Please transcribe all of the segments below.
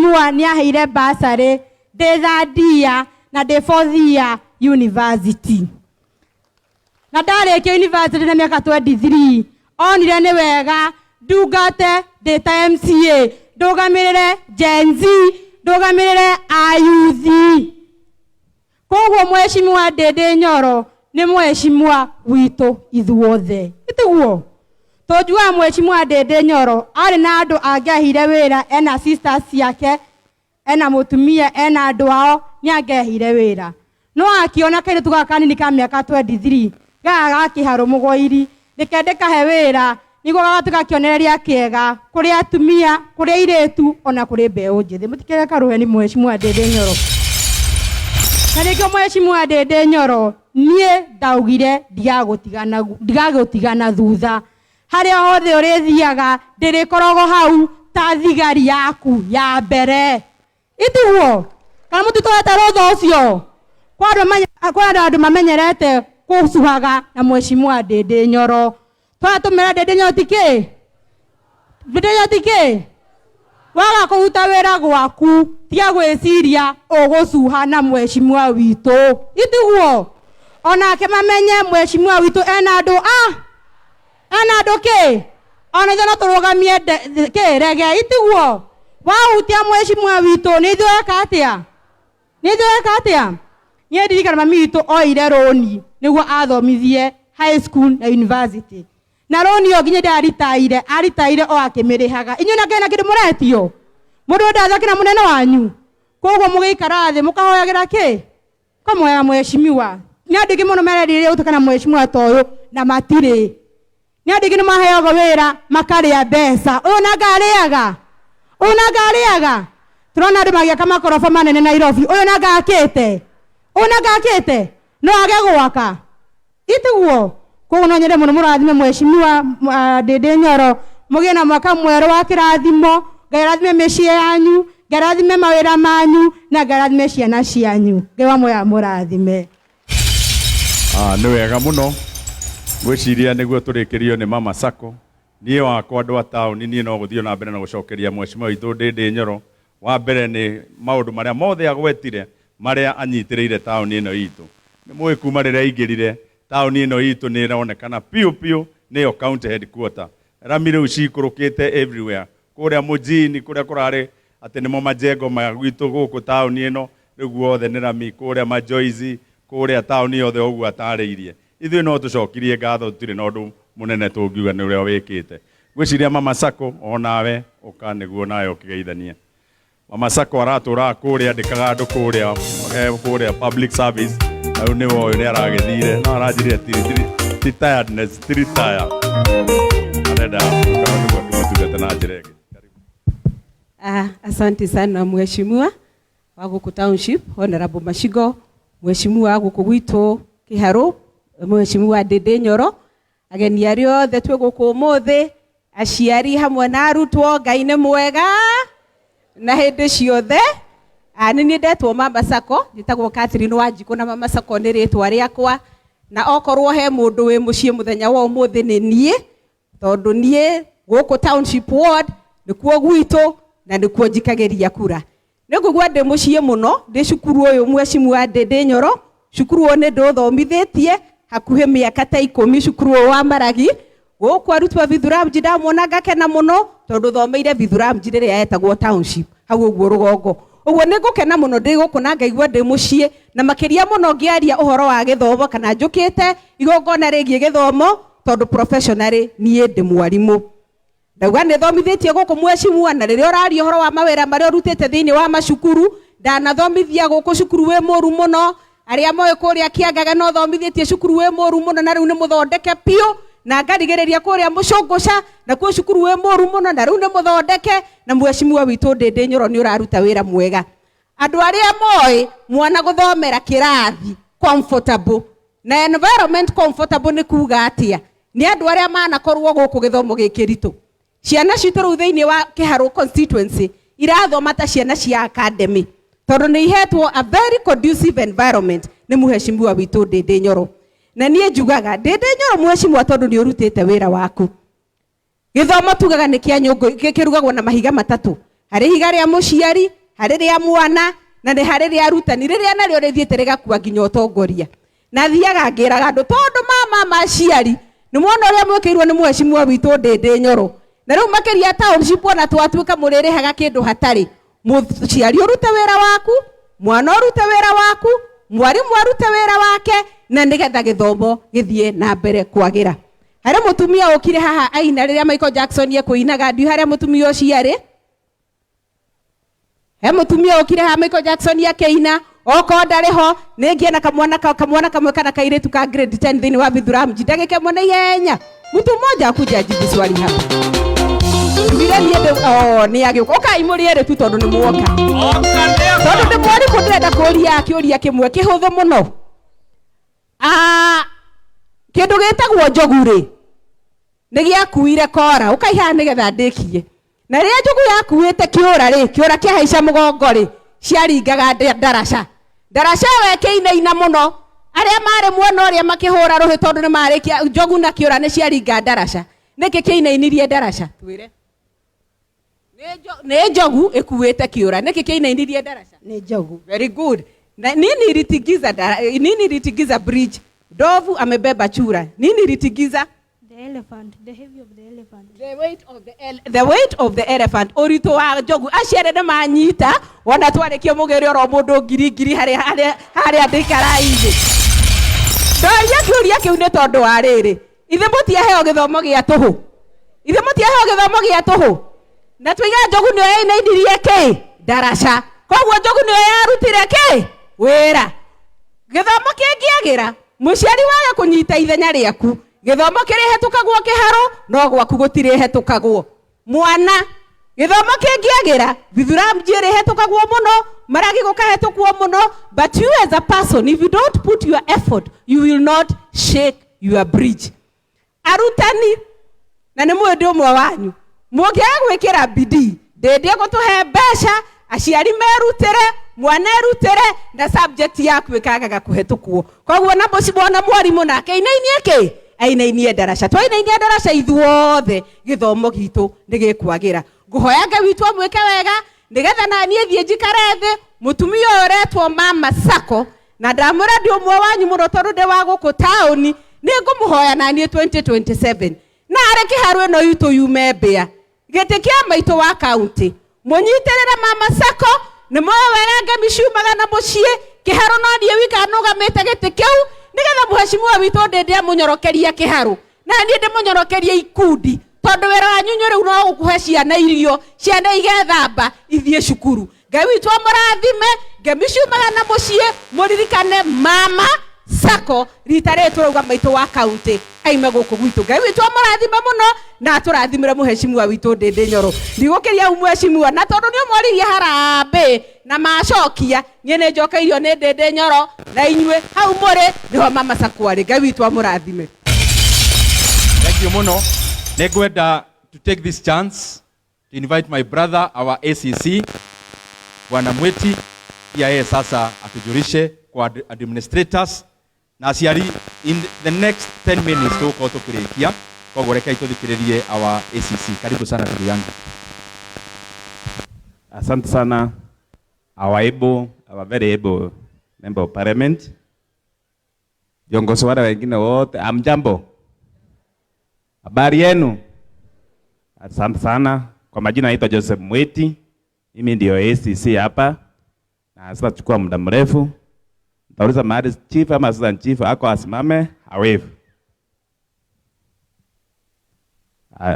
Mheshimiwa nĩ aheire bursary ndĩ third year na ndĩ fourth year university. Na ndarĩkia university na mĩaka 23, onire nĩ wega ndungate ndĩ ta MCA, ndũgamĩrĩre Gen Z, ndũgamĩrĩre ayuthi. Koguo Mheshimiwa Ndindi Nyoro nĩ mheshimiwa witũ ithuothe, itiguo tũnjugaga Mheshimiwa Ndindi Nyoro arĩ na andũ angĩaheire wĩra, ena sisters ciake, ena mũtumia, ena andũ ao, nĩ angĩaheire wĩra, no akĩona kairĩtu gaka kanini ka mĩaka 23 gaka ga Kĩharũ Mũgoiri, reke ndĩkahe wĩra nĩguo gagatuĩka kĩonereria kĩega kũrĩ atumia, kũrĩ airĩtu, ona kũrĩ mbeũ njĩthĩ. Mũtikĩreka rũheni Mheshimiwa Ndindi Nyoro. Na nĩkĩo Mheshimiwa Ndindi Nyoro, niĩ ndaugire ndigagũtigana thutha. Harĩa hothe ũrĩthiaga ndĩrĩkoragwo hau ta thigari yaku ya mbere, itiguo? Kana mũtitũhete rũtha ũcio? Kwa andũ mamenyerete gũcuhaga na Mheshimiwa Ndindi Nyoro, twatũmĩra Ndindi Nyoro ti kĩ? Ndindi Nyoro ti kĩ? Waga kũruta wĩra gwaku, tiga gwĩciria ũgũcuha na mheshimiwa witũ, itiguo? Onake mamenye mheshimiwa witũ ena andũ a ena andũ kĩ, ona ithuĩ no tũrũgamie kĩ rege, itiguo? Wahutia mheshimiwa witũ, nĩ ithuĩ weka atĩa? Nĩ ithuĩ weka atĩa? Niĩ ndirikana mami witũ oire rũni nĩguo athomithie high school na university, na rũni ĩyo nginya ndaritaire, aritaire o akĩmĩrĩhaga. Inyuĩ na kena kĩndũ mũretio mũndũ ndathake na mũnene wanyu, koguo mũgĩikara thĩ mũkahoyagĩra kĩ mũkamoyaga mheshimiwa. Nĩ andũ aingĩ mũno mererirĩria gũtuĩka na mheshimiwa ta ũyũ na matirĩ. Nĩ andũ aingĩ nĩ maheagwo wĩra makarĩa mbeca. Ũyũ nanga arĩaga, ũyũ nanga arĩaga. Tũrona andũ magĩaka makoroba manene Nairobi, ũyũ nanga akĩte, ũyũ nanga akĩte, no age gwaka, itiguo? Koguo no nyende mũno mũrathime Mheshimiwa Ndindi Nyoro, mũgĩe na mwaka mwerũ wa kĩrathimo. Ngai arathime mĩciĩ yanyu, Ngai arathime mawĩra manyu, na Ngai arathime ciana cianyu. Ngai wa muoyo amũrathime. Ah, nĩ wega mũno. Ngwĩciria nĩguo tũrĩkĩrio nĩ Mama Sacco. Niĩ wakwa andũ a taũni, niĩ no gũthiĩ na mbere na gũcokeria mheshimiwa witũ Ndindi Nyoro. Wa mbere nĩ maũndũ marĩa mothe agwetire marĩa anyitĩrĩire taũni ĩno itũ. Nĩ mũĩ kuma rĩrĩa aingĩrire taũni ĩno itũ nĩ ĩronekana piũ piũ nĩyo county headquarter. Rami rĩu cikũrũkĩte everywhere. Kũrĩa mũjini kũrĩa kũrarĩ atĩ nĩmo majengo ma gwitũ gũkũ taũni ĩno, rĩu guothe nĩ rami, kũrĩa majoici, kũrĩa taũni yothe ũguo atarĩirie. Ithuĩ no tũcokirie ngatho, tũtirĩ na ũndũ mũnene tũngiuga nĩ ũrĩa wĩkĩte. Ngwĩciria Mama Sacco onawe ũka nĩguo nawe ũkĩgeithanie. Mama Sacco aratũraga kũrĩa, andĩkaga andũ kũrĩa kũrĩa public service, na rĩu nĩwe ũyũ nĩ aragĩthire no aranjĩrire ti tiredness, ti retire, arenda gũka nĩguo akĩmũtungata na njĩra ĩngĩ. Ah, asante sana mheshimiwa wa gũkũ township Honorable Mashigo, mheshimiwa wa gũkũ gwitũ Kĩharũ, mheshimiwa Ndindi Nyoro, ageni arĩa othe twĩ gũkũ ũmũthĩ, aciari hamwe na arutwo, Ngai nĩ mwega na hĩndĩ ciothe. Ah, nĩ niĩ ndetwo Mama Sacco, njĩtagwo Catherine Wanjikũ na Mama Sacco nĩ rĩtwa rĩakwa, na okorwo he mũndũ wĩ mũciĩ mũthenya wa ũmũthĩ nĩ niĩ, tondũ niĩ gũkũ township ward nĩkuo gwitũ na nĩkuo njikagĩria kura. Nĩ ngũigua ndĩ mũciĩ mũno ndĩ cukuru ũyũ mheshimiwa Ndindi Nyoro. Cukuru ũyũ nĩ ndũthomithĩtie hakuhĩ mĩaka ta 10, cukuru ũyũ wa Maragi. Gũkũ arutwo a Vithuramji ndamona ngakena mũno, tondũ thomeire Vithuramji rĩrĩa yetagwo township hau ũguo rũgongo. Ũguo nĩ ngũkena mũno ndĩ gũkũ na ngaigua ndĩ mũciĩ, na makĩria mũno ngĩaria ũhoro wa gĩthomo kana njũkĩte igongona rĩgiĩ gĩthomo, tondũ professionally niĩ ndĩ mwarimũ. Ndauga nĩ thomithĩtie gũkũ mheshimiwa, na rĩrĩa ũraria ũhoro wa mawĩra marĩa ũrutĩte thĩinĩ wa macukuru, ndanathomithia gũkũ cukuru wĩ mũru mũno. Arĩa moĩ kũrĩa Kĩangaga no thomithĩtie cukuru wĩ mũru mũno, na rĩu nĩ mũthondeke biũ, na ngarigĩrĩria kũrĩa Mũcũngũca, nakuo cukuru wĩ mũru mũno, na rĩu nĩ mũthondeke. Na mheshimiwa witũ Ndindi Nyoro nĩ ũraruta wĩra mwega. Andũ arĩa moĩ mwana gũthomera kĩrathi comfortable na environment comfortable nĩ kuga atĩa, nĩ andũ arĩa manakorwo gũkũ gĩthomo gĩkĩ ritũ. Ciana citũ rĩu thĩinĩ wa Kĩharũ constituency irathoma ta ciana cia academy, tondũ nĩ ihetwo a very conducive environment nĩ mheshimiwa witũ Ndindi Nyoro. Na niĩ njugaga Ndindi Nyoro mheshimiwa, tondũ nĩ ũrutĩte wĩra waku. Gĩthomo tugaga nĩ kĩa nyũngũ, kĩrugagwo na mahiga matatũ. Harĩ ihiga rĩa mũciari, Harĩ rĩa mwana na nĩ harĩ rĩa arutani rĩrĩa narĩo rĩthiĩte rĩgakua nginya ũtongoria. Na thiaga ngĩraga andũ tondũ mama maciari nĩ mwona ũrĩa mwĩkĩirwo nĩ mheshimiwa witũ Ndĩndĩ Nyoro. Na rĩu makĩria township ona twatuĩka mũrĩrĩhaga kĩndũ hatarĩ. Mũciari ũrute wĩra waku, mwana ũrute wĩra waku, mwarimu arute wĩra wake, na nĩgetha gĩthomo gĩthiĩ na mbere kwagĩra. Harĩ mũtumia ũkire haha aina rĩrĩa Michael Jackson ekũinaga, ndiũ harĩa mũtumia ũcio arĩ. He mũtumia ũkire haha Michael Jackson akĩina, okorwo ndarĩ ho, nĩngĩe na kamwana kamwe kana kairĩtu ka grade 10 thĩinĩ wa Bithuramji, ndagĩka ĩmwe na ihenya. Mtu mmoja akuja ajibu swali hapa. Ndire niĩ ndĩ, oh, nĩ agĩũka. Ũkai mũrĩ erĩ tu tondũ nĩ muoka. Tondũ ndĩ mwarimũ ndĩrenda kũria kĩũria kĩmwe kĩhũthũ mũno. Kĩndũ gĩtagwo njogu rĩ, nĩ gĩakuire kora. Ũkai haha nĩgetha ndĩkie. Na rĩrĩa njogu yakuĩte kĩũra rĩ, kĩũra kĩahaica mũgongo rĩ, ciaringaga ndaraca. Ndaraca ĩyo ĩkĩinaina mũno. Arĩa marĩ mwena ũrĩa makĩhũra rũhĩ tondũ nĩ marĩkia njogu na kĩũra nĩ ciaringa ndaraca. Nĩkĩ kĩinainirie ndaraca? Twĩre. Nĩ njogu ĩkuĩte kĩũra. Nĩkĩ kĩinainirie ndaraca? Nĩ njogu. Very good. Na nini ilitigiza dara, nini ilitigiza bridge? Ndovu amebeba chura. Nini ilitigiza? The elephant, the heavy of the elephant. The weight of the the weight of the elephant. Ũritũ wa njogu. Aciare nĩ manyita, wona twarĩkia mũgĩre oro mũndũ ngiri ngiri harĩa ndĩkara-inĩ. Ndoria kĩũria kĩu nĩ tondũ wa rĩrĩ. Ithe mũtiaheo gĩthomo gĩa tũhũ. Ithe mũtiaheo gĩthomo gĩa tũhũ. Na tuiga njogu nĩyo yainainirie kĩ? Ndaraca. Koguo njogu nĩyo yarutire kĩ? Wĩra. Gĩthomo kĩngĩagĩra, mũciari waga kũnyita ithenya rĩaku, gĩthomo kĩrĩhetũkagwo kĩharo, no gwaku gũtirĩhetũkagwo. Mwana, gĩthomo kĩngĩagĩra, Bithuramji ĩrĩhetũkagwo mũno, Maragi gũkahetũkwo mũno, but you as a person, if you don't put your effort, you will not shake your bridge. Arutani, na nĩ mũĩ ndĩ ũmwe wanyu, mũngĩaga gwĩkĩra bidii, ndĩndĩ gũtũhe mbeca, aciari merutĩre, mwana erutĩre, na subject yaku ĩkagaga kũhetũkwo. Koguo na mũci-, mwarimũ nake ainainie kĩ? Ainainie ndaraca. Twainainia ndaraca ithuothe, gĩthomo gitũ nĩ gĩkwagĩra. Ngũhoya Ngai witũ amwĩke wega, nĩgetha na niĩ thiĩ njikare thĩ, mũtumia ũyũ ũretwo Mama Sacco, na ndamwĩra ndĩ ũmwe wanyu mũno tondũ ndĩ wa gũkũ taũni, nĩ ngũmũhoya na niĩ 2027. Na arĩ kĩharũ ĩno itũ yume mbĩa. Gĩtĩ kĩa maitũ wa kaunti. Mũnyitĩrĩre Mama Sacco, nĩ mũĩ wega ngemi ciumaga na mũciĩ, kĩharũ no niĩ wika nũgamĩte gĩtĩ kĩu, nĩgetha mheshimiwa witũ Ndĩndĩ amũnyorokeria kĩharũ. Na niĩ ndĩmũnyorokerie ikundi, tondũ wĩra wanyu inyuĩ rĩu no gũkũhe ciana irio, ciana igethamba, ithiĩ cukuru. Ngai witũ amũrathime, ngemi ciumaga na mũciĩ, mũririkane Mama Sacco, rita rĩrĩ tũrauga maitũ wa kaunti aime gũkũ gwitũ. Ngai witũ amũrathime mũno na atũrathimĩre mheshimiwa witũ Ndĩndĩ Nyoro. Ndigũkĩria hau mheshimiwa, na tondũ nĩ ũmoririe harambĩ na macokia, niĩ nĩ njokeirio nĩ Ndĩndĩ Nyoro na inyuĩ hau mũrĩ nĩho Mama Sacco arĩ. Ngai witũ amũrathime. Thank you mũno. Nĩngwenda to take this chance to invite my brother, our ACC, Bwana Mweti, pia yeye sasa atujulishe kwa administrators na aciari in the next 10 minutes tũgũkorwo tũkĩrĩkia. Koguo rekei tũthikĩrĩrie our ACC. Karibu sana ndugu yangu. Asante sana our able, our very able member of parliament, viongozi wale wengine wote, amjambo, habari yenu? Asante sana. Kwa majina naitwa Joseph Mweti, mimi ndio ACC hapa, na sitachukua muda mrefu. Nitauliza mahali chief ama assistant chief ako asimame awave.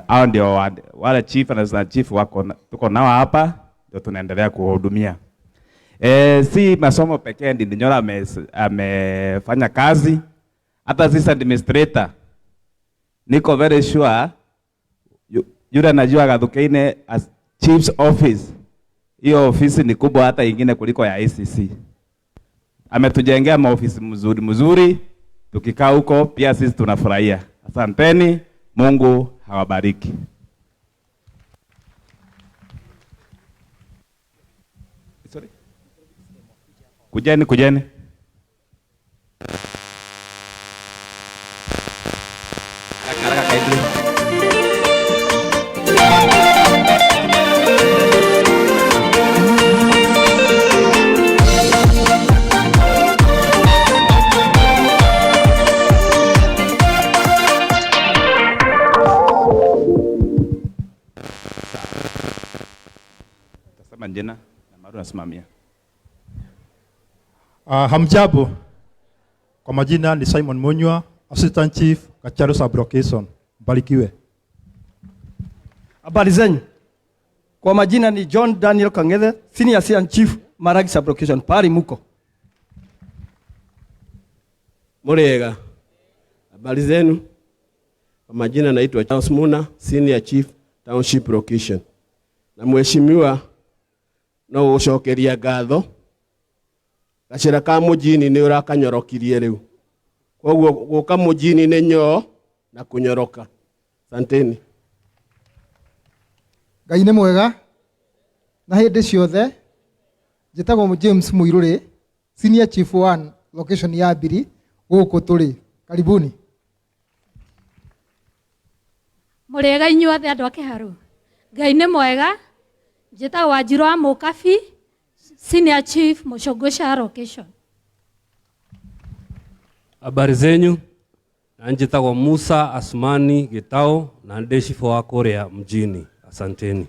Hao ndio wale chief na assistant chief wako tuko nao hapa, ndio tunaendelea kuwahudumia. Si masomo pekee Ndindi Nyoro amefanya kazi, hata sisi administrator niko very sure yule anajua Gathukeine as chief's office. Hiyo ofisi ni kubwa hata ingine kuliko ya ACC. Ametujengea maofisi mzuri mzuri, tukikaa huko pia sisi tunafurahia. Asanteni, Mungu awabariki. Sorry. Kujeni, kujeni. Haraka, kindly. Majina na mahali unasimamia. Hamjambo. Kwa majina ni Simon Munywa, Assistant Chief Gacharo Sub-Location. Mbarikiwe. Habari zenyu. Kwa majina ni John Daniel Kang'ethe, Senior Assistant Chief Maragi Sub-Location. Pahali muko. Muriega. Habari zenu. Kwa majina naitwa Charles Muna, Senior Chief Township Location. Na mheshimiwa no gucokeria ngatho gacĩra ka mũjini nĩ ũrakanyorokirie rĩu koguo gũka mũjini nĩ nyoo na kũnyoroka. Asanteni. Ngai nĩ mwega na hĩndĩ ciothe. Njĩtagwo James Muirũrĩ, Senior Chief 1 location ya Mbiri gũkũ tũrĩ. Karibuni. Mũrĩega inyuothe andũ a Kĩharũ. Ngai nĩ mwega. Njĩtagwo Wanjirũ wa Mũkabi, Senior Chief Mũcũngũca location. Habari zenyu, na njitagwo Musa Asmani Gitao na ndĩ cibũ wa kũrĩa mjini. Asanteni.